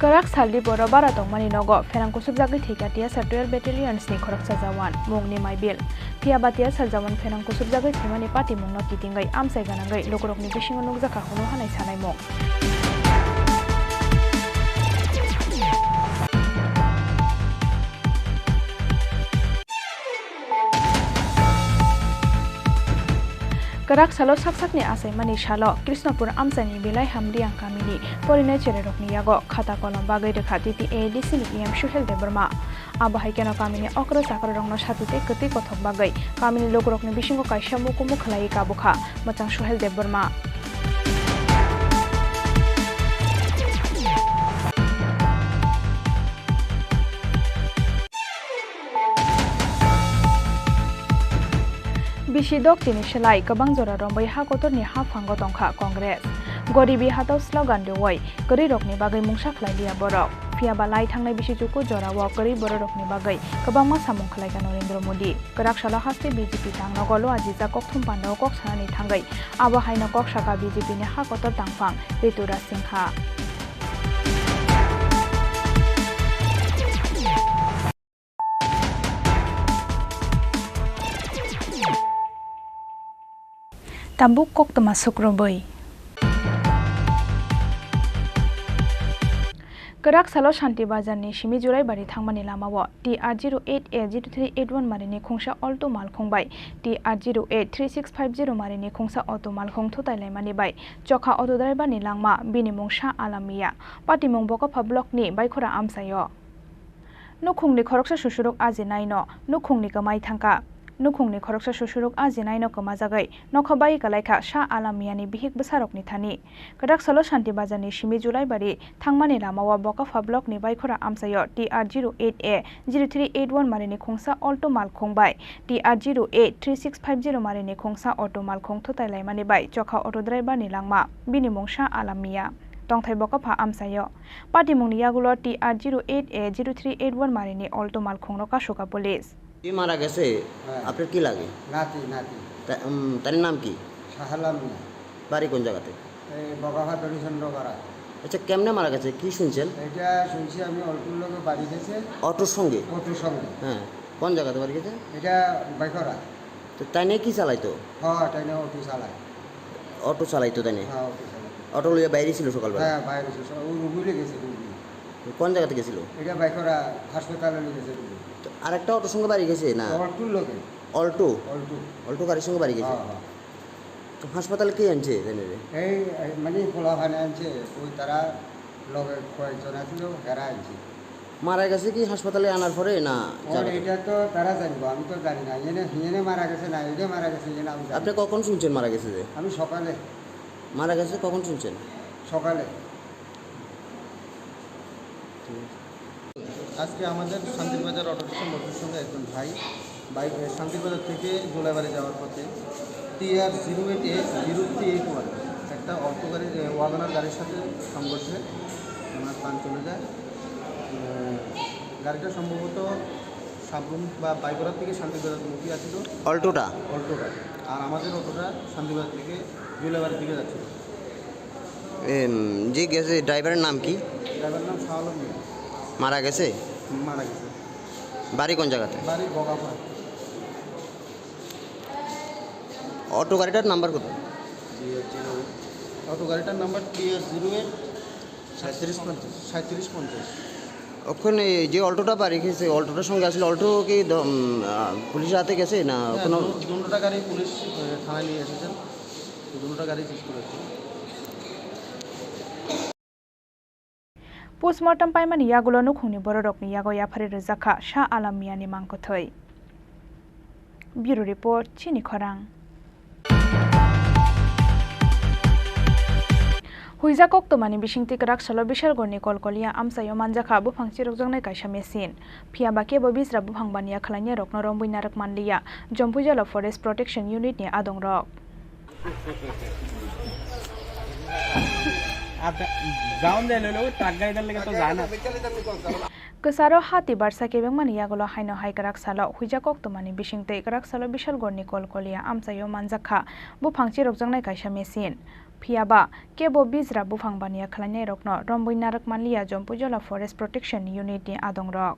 Kwrak salni boro bara tongmani nogo pherang kusubjagwi thwikha T S R twelve Battalions ni khoroksa jawan, mungni Maibil. Phiyaba T S R jawan pherang kusubjagwi thwimani patimungno kitingwi amchai gwnangwi lukurokni bisingo nukjakha hwnwi sanai mung. Kwrak salo sak sakni achaimani salo Krishnapur amchaini Belai Hamriyang kamini porinai cherairokni yago khata kolom bagwi rwkha T T A A D C ni E M Suhel Debbarma. Abo hai kheno kamini okra chakrarokno sati tei kwtwi kothok bagwi kamini lukurokni bisingo kaisa mukumu khlaiwi kabukha mwchang Suhel Debbarma. Bisi doktini slai kwbang jora romwi ha kotorni haphango tongkha Congress. Goribi hatao slogan rwui kwrwirokni bagwi mungsa khlai liya borok. Phiyaba lai thangnai bisi chuku jorao kwrwi bororokni bagwi kwbangma samung khlaikha Narendra Modi. Kwrak salo haste B J P tangnogo lo ajijak kokthum pandao kok sanani thangwi abo haino kok sakha B J P ni ha kotor tangphang Rituraj Singha. Tabuk koktwma sukrubwi. Kwrak salo Shanti Bazar ni simi Julaibari thangmani lamao T R zero eight A zero three eight one marini khungsa Alto malkhung bai T R zero eight three six five zero marini khungsa auto malkhung thutai laimani bai chokha auto driver ni langma bini mung Shah Alam Miya, patimung Bokapha block ni Baikhora amchaio. Nukhungni khoroksa susuruk ajinaino nukhungni kwmai thangkha. Nukhungni khoroksa susuruk ajinaino kwmajagwi nokha bai kalaikha Shah Alam Miyani bihik bwsarokni thani. Kwrak salo Shanti Bazarni simi Julaibari thangmani lamao Bokapha blockni Baikhora amchaio T R zero eight A zero three eight one marini khungsa Alto malkhung bai T R zero eight three six five zero marini khungsa auto malkhung thutai laimani bai chokha auto driver ni langma bini mung Shah Alam Miya. Tongthai Bokapha amchaio. Patimungni yagulo T R zero eight A zero three eight one marini Alto malkhungno kasukha police. ये मारा গেছে, হ্যাঁ। আপনার কি লাগে? নাতি, নাতি। তা, উম, তার নাম কি? শাহালাম মিয়া। বাড়ি কোন জায়গাতে? এই বগাফা দরিচন্দ্রপাড়া। আচ্ছা, কেমনে মারা গেছে? কি শুনছেন? এটা শুনছি আমি অল্টোর লগে বাড়ি গেছে। অটোর সঙ্গে? অটোর সঙ্গে। হ্যাঁ। কোন জায়গাতে বাড়ি গেছে? এটা বাইখরা। তো তাই নিয়ে কি চালাইতো? হ্যাঁ, তাই নিয়ে অটো চালায়। অটো চালাইতো তাই নিয়ে? হ্যাঁ, অটো চালায়। অটো লইয়া বাইরে ছিল সকালবেলা? হ্যাঁ, বাইরে ছিল। সব ও রুগুলে গেছে, রুগুলে। কোন জায়গাতে গেছিল? এটা বাইখরা হাসপাতালে নিয়ে গেছে রুগুলে। তো আরেকটা অটোর সঙ্গে বাড়ি গেছে না? অল্টোর লগে। অল্টো? অল্টো। অল্টো গাড়ির সঙ্গে বাড়ি গেছে? হ্যাঁ, হ্যাঁ। তো হাসপাতালে কে আনছে তাই নিয়ে? এই, এই, মানে পোলাপানে আনছে, ওই তারা লগে কয়েকজন আছিল, হেরা আনছে। মারা গেছে কি হাসপাতালে আনার পরে না ওর জায়গাতে? এটা তো তারা জানবো, আমি তো জানি না। এনে, এনে মারা গেছে না, এটা মারা গেছে, এনে আমি জানি আপনি না। কখন শুনছেন মারা গেছে যে? আমি সকালে। মারা গেছে কখন শুনছেন? সকালে। আজকে আমাদের শান্তিবাজার অটোরিকশা মোড়ের সঙ্গে একজন ভাই বাইক, এ, শান্তিবাজার থেকে জোলাইবাড়ি যাওয়ার পথে টিআর জিরো এইট এ জিরো থ্রি এইট ওয়ান একটা অল্টো গাড়ি, এ, ওয়াগনার গাড়ির সাথে সংঘর্ষে ওনার প্রাণ চলে যায়। এ, গাড়িটা সম্ভবত সাবরুম বা বাইগড়া থেকে শান্তিবাজারমুখী আসছিল। অল্টোটা? অল্টোটা। আর আমাদের অটোটা শান্তিবাজার থেকে জোলাইবাড়ির দিকে যাচ্ছিল। এম, যে গেছে, ড্রাইভারের নাম কি? ড্রাইভারের নাম শাহ আলম মিয়া। মারা গেছে? মারা গেছে। বাড়ি কোন জায়গাতে? বাড়ি বগাপাড়া। অটো গাড়িটার নাম্বার কত? অটো গাড়িটার নাম্বার টিআর জিরো এইট সাঁইত্রিশ পঞ্চাশ। সাঁইত্রিশ পঞ্চাশ। ওখানে যে অল্টোটা বাড়ি গেছে, অল্টোটার সঙ্গে আসলে অল্টো কি দ-, উম, আহ, পুলিশের হাতে গেছে না হ্যাঁ, কোনো? দু-, দুটোটা গাড়ি পুলিশ, এ, থানায় নিয়ে এসেছেন। দুটোটা গাড়ি সিজ করেছে। Postmortem paimani yagulo nukhungni bororokni yago yaphari rwjakha Shah Alam Miyani mangkwthwi. Bureau Report, Chini Khorang. Huijak koktwmani bisingtwi kwrak salo Bishalgorni Kolkolia amchaio manjakha buphang chirokjaknai kaisa machine. Phiya ba kebo bisra buphang baniya khlainai rokno romwi narwk manliya, Jompuijala Forest Protection Unit ni adongrok. Kwcharo hati barsa kebengmani yagulo haino hai kwrak salo huijak koktwmani bisingtwi kwrak salo Bishalgorni Kolkolia amchaio manjakha buphang chirokjaknai kaisa machine. Phiya ba kebo bisra buphang baniya khlainairokno romwi narwk manliya Jompuijala Forest Protection Unit ni adongrok.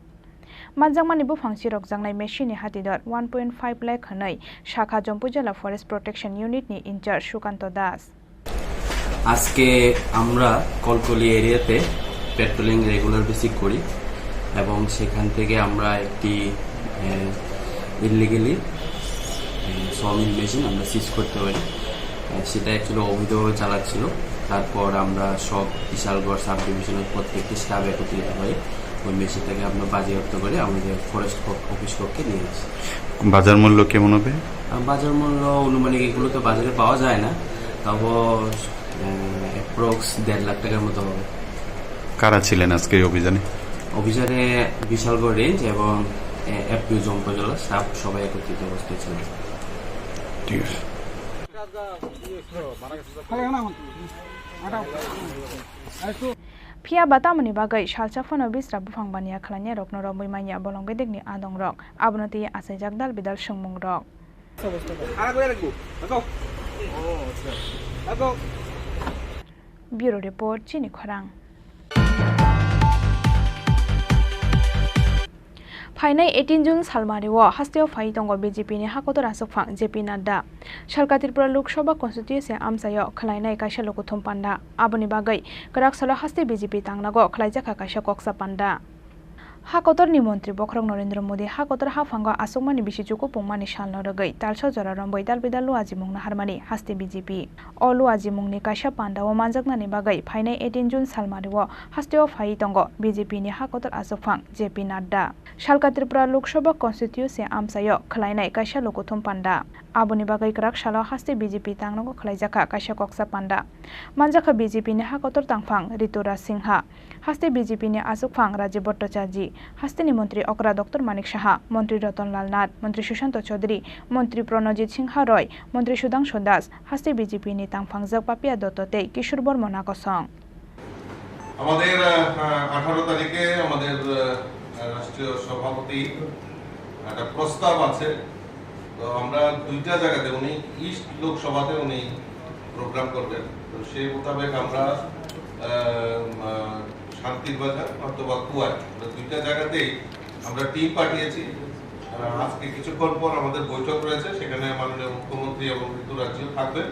Manjakmani buphang chirokjaknai machine ni hatidor one point five lakh hwnwi sakha Jompuijala Forest Protection Unit ni in-charge Sukanto Das. আজকে আমরা কলকলি এরিয়াতে patrolling regular basic করি এবং সেখান থেকে আমরা একটি ইলিগালি সমিল মেশিন আমরা সিজ করতে পারি। আহ, সেটা অ্যাকচুয়ালি অবৈধভাবে চালাচ্ছিল। তারপর আমরা সব বিশালগড় সাব ডিভিশনের প্রত্যেকটি স্টাফ একত্রিত হয়ে ওই মেশিনটাকে আমরা বাজেয়াপ্ত করে আমাদের ফরেস্ট ক-, অফিস কক্ষে নিয়ে আসি। বাজার মূল্য কেমন হবে? আহ, বাজার মূল্য আনুমানিক এগুলো তো বাজারে পাওয়া যায় না, তবু, আহ, অ্যাপ্রক্স দেড় লাখ টাকার মতো হবে। কারা ছিলেন আজকে এই অভিযানে? অভিযানে বিশালগড় রেঞ্জ এবং, আহ, এফপিও জম্পজলা স্টাফ সবাই একত্রিত অবস্থায় ছিলেন। ঠিক আছে। Phiya ba tamoni bagwi salsa phano bisra buphang baniya khlainai rokno romwi manya bolong bedekni adongrok, abono twi achaijak dal bidal swngmungrok. Bureau Report, Chini Khorang. Phainai eighteen June salmari o hasteo phai tongo B J P ni hakotor aswkphang J P Nadda. Salka Tripura Lok Sabha constituency amchaio khwlainai kaisa lukuthum panda. Aboni bagwi kwrak salo haste B J P tangnago khwlaijakha kaisa koksa panda. Hakotorni montri bokhorok Narendra Modi hakotor haphango achukmani bisi chukupungmani salno rwgwi talsa jora romwi dalbidal luajimung naharmani haste B J P. O luajimungni kaisa pandao manjaknani bagwi phainai eighteen June salmario hasteo phaiwi tongo B J P ni hakotor achukphang J P Nadda. Salka Tripura Lok Sabha constituency amchaio khwlainai kaisa lukuthum panda. Aboni bagwi kwrak salo haste B J P tangnago khwlaijakha kaisa koksa panda. Manjakha B J P ni hakotor tangphang Rituraj Singha. Haste B J P ni achukphang Rajiv Bhattacharjee, hasteni montri okra Doctor Manik Saha, montri Ratan Lal Nath, montri Sushanta Chowdhury, montri Pranajit Singha Roy, montri Sudhanshu Das, haste B J P ni tangphangjak Papiya Dutta tei Kishore Bormana kosong. আমাদের, আহ, আঠারো তারিখে আমাদের, আহ, রাষ্ট্রীয় সভাপতি একটা প্রস্তাব আছে। তো আমরা দুইটা জায়গাতে, উনি ইস্ট লোকসভাতে উনি প্রোগ্রাম করবেন। তো সেই মোতাবেক আমরা, আহ, আহ, শান্তির বাজার অথবা কুয়ায়, আমরা দুইটা জায়গাতেই আমরা টিম পাঠিয়েছি। আহ, আজকে কিছুক্ষণ পর আমাদের বৈঠক রয়েছে, সেখানে মাননীয় মুখ্যমন্ত্রী এবং ঋতুরাজজিও থাকবেন।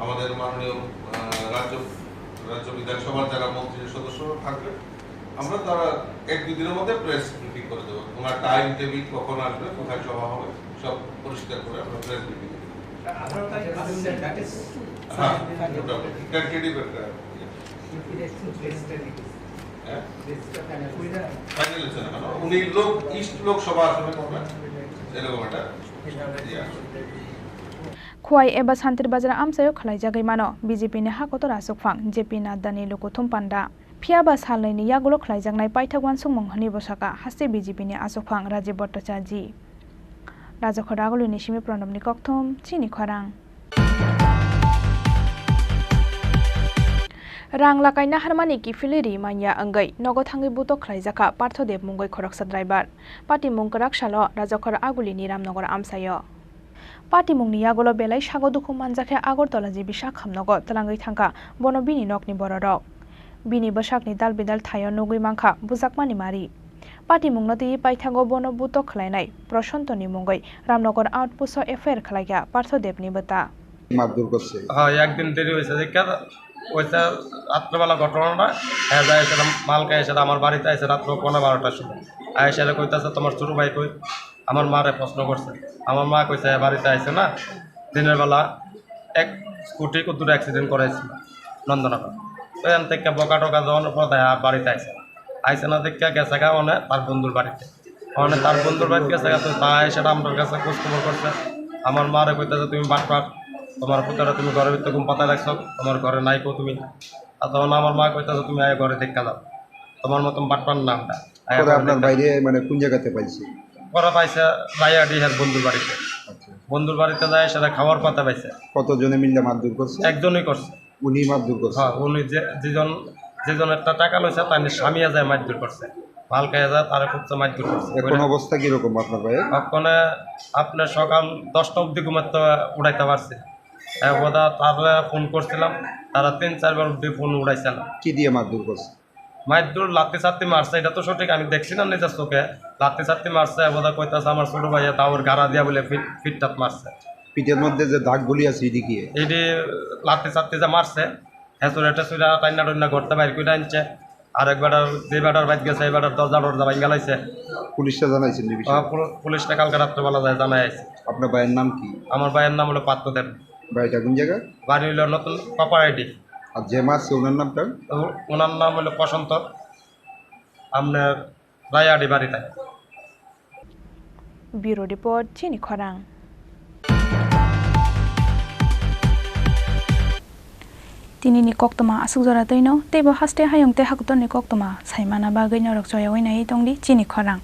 আমাদের মাননীয়, আহ, রাজ্য, রাজ্য বিধানসভার যারা মন্ত্রী সদস্যরা থাকবেন, আমরা তারা এক দুই দিনের মধ্যে প্রেস ব্রিফিং করে দেবো। ওনার টাইম টেবিল কখন আসবে, কোথায় সভা হবে, সব পরিষ্কার করে আমরা প্রেস ব্রিফিং দেবো। আঠারো তারিখ আসছেন, that is হ্যাঁ, মোটামুটি। টেন্টেটিভ একটা ইয়ে। হ্যাঁ? ফাইনাল হচ্ছে না কেন? উনি লোক, ইস্ট লোকসভা আসনে করবেন, এরকম একটা ইয়ে আসবে। Khowai eba Santir Bazar amchaio khwlaijagwi mano B J P ni hakotor achukphang J P Nadda ni lukuthum panda. Phiya ba salnwi ni yagulo khwlaijaknai paithak uansukmung hwnwi bwsaka haste B J P ni achukphang Rajiv Bhattacharjee. Rajakhor Agulini simi Pranobni kokthom, chini khorang. Rang lakaina harmani kiphilwi ri manya wngwi nogo thangwi butok khlaijakha Partho Deb mungwi khoroksa driver. Patimung kwrak salo Rajakhor Agulini Ramnagar amchaio. Patimungni yagulo belai sago dukhu manjakhe Agartala G B Sakham nogo twlangwi thangkha bono bini nokni bororok. Bini bwsakni dal bidal thaio nugwi mankha bujakmani mari. Patimungno twiwi paithago bono butok khlainai Proshantoni mungwi Ramnagar outpost-o F I R khlaikha Partho Debni bwta. মারধর করছে। হ্যাঁ, একদিন দেরি হয়েছে, দেখে হয়েছে রাত্রেবেলা ঘটনাটা। হ্যাঁ, যায় এসে মালকে এসে আমার বাড়িতে এসে রাত্র পৌনে বারোটার সময়। আর এসে কইতাছে, "তোমার ছোট ভাই কই?" আমার মারে প্রশ্ন করছে। আমার মা কইছে, "বাড়িতে আইছে না।" দিনের বেলা এক স্কুটি কত দূর অ্যাক্সিডেন্ট করাইছিল নন্দনগর। তো এখান থেকে বকা টকা দেওয়ানোর পর দেখা বাড়িতে আইছে না। আইছে না দেখে গেছে গা মানে তার বন্ধুর বাড়িতে। মানে তার বন্ধুর বাড়িতে গেছে গা, তো তাই সেটা আমার কাছে খোঁজ খবর করছে। আমার মারে কইতাছে, "তুমি বাটপার, তোমার পুতরে তুমি ঘরের ভিতরে ঘুম পাতা রাখছো, তোমার ঘরে নাই কো তুমি।" আর তখন আমার মা কইতাছে, "তুমি আয় ঘরে দেখা যাও, তোমার মতন বাটপার নামটা।" আয় পরে ঘরে আপনার দেখা বাইরে মানে কোন জায়গাতে পাইছে? পরে পাইছে রায়াডি হের বন্ধুর বাড়িতে। আচ্ছা। বন্ধুর বাড়িতে যায় সেটা খাওয়ার পাতা পাইছে। কতজনে মিলে মারধর করছে? একজনই করছে। উনি মারধর করছে? হ্যাঁ, উনি যে, যেজন, যেজন একটা টাকা লইছে, তার স্বামী যায় মারধর করছে। মালকে যায়, তারা খুব তো মারধর করছে। এখন অবস্থা কিরকম আপনার ভাইয়ের? ওখানে আপনি সকাল দশটা অবধি ঘুমাতে উঠাইতে পারছি। একবার তারা ফোন করছিলাম, তারা তিন চারবার অবধি ফোন উঠাইছে না। কি দিয়ে মারধর করছে? মারধর লাত্তি চাত্তি মারছে, এটা তো সঠিক, আমি দেখছি না নিজের চোখে। লাত্তি চাত্তি মারছে, একবার কইতাছে আমার ছোট ভাইয়া দাওর গাড়া দিয়া বলে ফিট, ফিটটাত মারছে। পিঠের মধ্যে যে দাগগুলি আছে, এটি কি? এটি লাত্তি চাত্তি যে মারছে, হেঁচড়ে টেচড়ে টাইনা টুইনা ঘরতে বাইর করে আনছে। আর এক বেটার, যে বেটার বাইক গেছে, এই বেটার দরজা টরজা ভাঙ্গা লাইছে। পুলিশে জানাইছেন এই বিষয়ে? আহ, পুল-, পুলিশটা কালকে রাত্রেবেলা যায় জানাই আইছে। আপনার ভাইয়ের নাম কি? আমার ভাইয়ের নাম হলো পার্থ দেব। বাড়িটা কোন জায়গা? বাড়ি হলো নতুন কপার আইডি। আর যে মারছে ওনার নামটা? ও-, ওনার নাম হলো প্রশান্ত। আপনার রায়াডি বাড়িতে। Bureau report, chini khorang. Tinini koktwma aswk jora twino, teibo haste hayung tei hakutorni koktwma saimana bagwi norok choyaui naiwi tongdi chini khorang.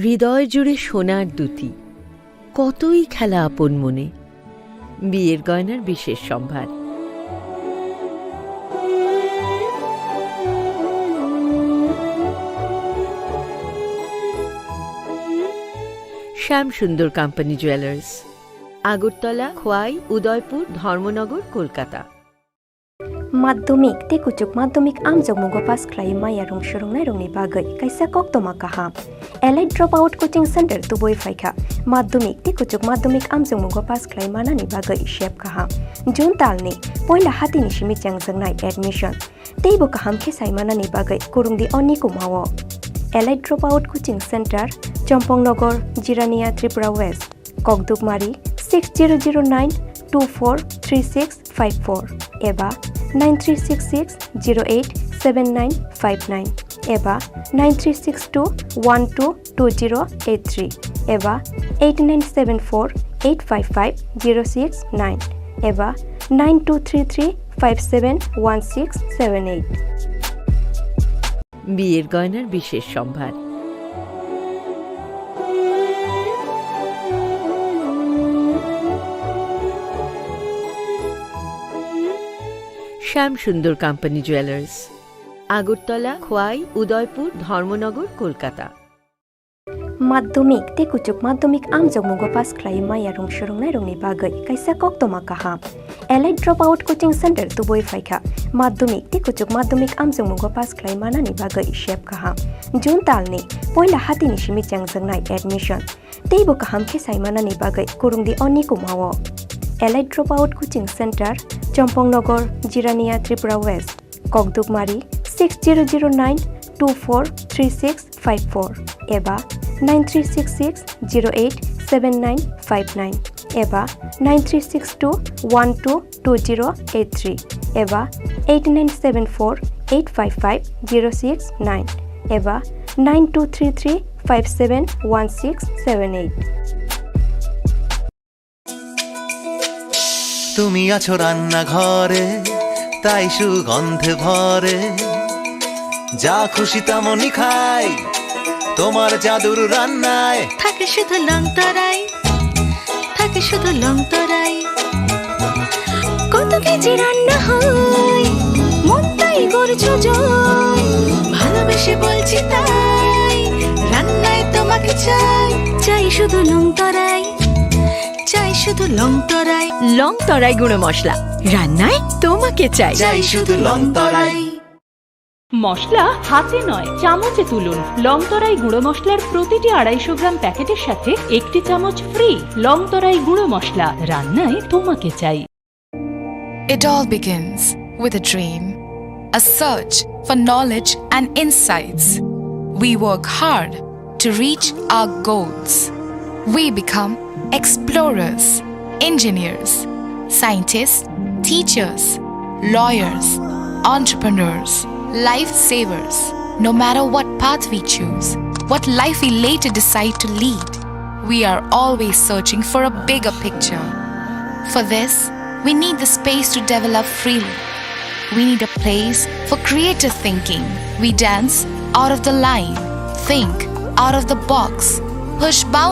হৃদয় জুড়ে সোনার দ্যুতি, কতই খেলা আপন মনে। বিয়ের গয়নার বিশেষ সম্ভার। শ্যাম সুন্দর কোম্পানি জুয়েলার্স, আগরতলা, খোয়াই, উদয়পুর, ধর্মনগর, Kolkata. Madhyamik tei kuchuk madhyamik amjokmungo pass khlaiwi maya rung swrwngnairokni bagwi kaisa koktwma kaham. Elite Dropout Coaching Center tubui phaikha. Madhyamik tei kuchuk madhyamik amjokmungo pass khlai manani bagwi sep kaham. June talni poila hatini simi chengjaknai admission. Teibo kaham khe sai manani bagwi kwrwngdi o nikumao. Elite Dropout Coaching Center, Chompong Nogor, Jirania, Tripura West. Kokdukmari six zero zero nine two four three six five four eba nine three six six zero eight seven nine five nine eba nine three six two one two two zero eight three eba eight nine seven four eight five five zero six nine eba nine two three three five seven one six seven eight। বিয়ের গয়নার বিশেষ সম্ভার। শ্যাম সুন্দর company jewellers, Agartala, খোয়াই, উদয়পুর, ধর্মনগর, Kolkata. Madhyamik tei kuchuk madhyamik amjokmungo pass khlaiwi maya rung swrwngnairokni bagwi kaisa koktwma kaham. Elite Dropout Coaching Center tubui phaikha. Madhyamik tei kuchuk madhyamik amjokmungo pass khlai manani bagwi sep kaham. June talni poila hatini simi chengjaknai admission. Teibo kaham khe sai manani bagwi kwrwngdi o nikumao. Elite Dropout Coaching Center, Chompong Nogor, Jirania, Tripura West. Kokdukmari six zero zero nine two four three six five four eba nine three six six zero eight seven nine five nine eba nine three six two one two two zero eight three eba eight nine seven four eight five five zero six nine eba nine two three three five seven one six seven eight. তুমি আছো রান্নাঘরে, তাই সুগন্ধে ভরে। যা খুশি তেমনই খাই, তোমার জাদুর রান্নায়। থাকে শুধু লংতরাই, থাকে শুধু লংতরাই। কত কেজি রান্না হয়, মনটাই করছো জয়। ভালোবেসে বলছি তাই, রান্নায় তোমাকে চাই। চাই শুধু লংতরাই, চাই শুধু লংতরাই। লংতরাই গুঁড়ো মশলা, রান্নায় তোমাকে চাই। চাই শুধু লংতরাই। মশলা হাতে নয়, চামচে তুলুন। লংতরাই গুঁড়ো মশলার প্রতিটি আড়াইশো গ্রাম প্যাকেটের সাথে একটি চামচ ফ্রি। লংতরাই গুঁড়ো মশলা, রান্নায় তোমাকে চাই। It all begins with a dream, a search for knowledge and insights. We work hard to reach our goals. We become explorers, engineers, scientists, teachers, lawyers, entrepreneurs, lifesavers. No matter what path we choose, what life we later decide to lead, we are always searching for a bigger picture. For this, we need the space to develop freely. We need a place for creative thinking. We dance out of the line, think out of the box, push boundaries.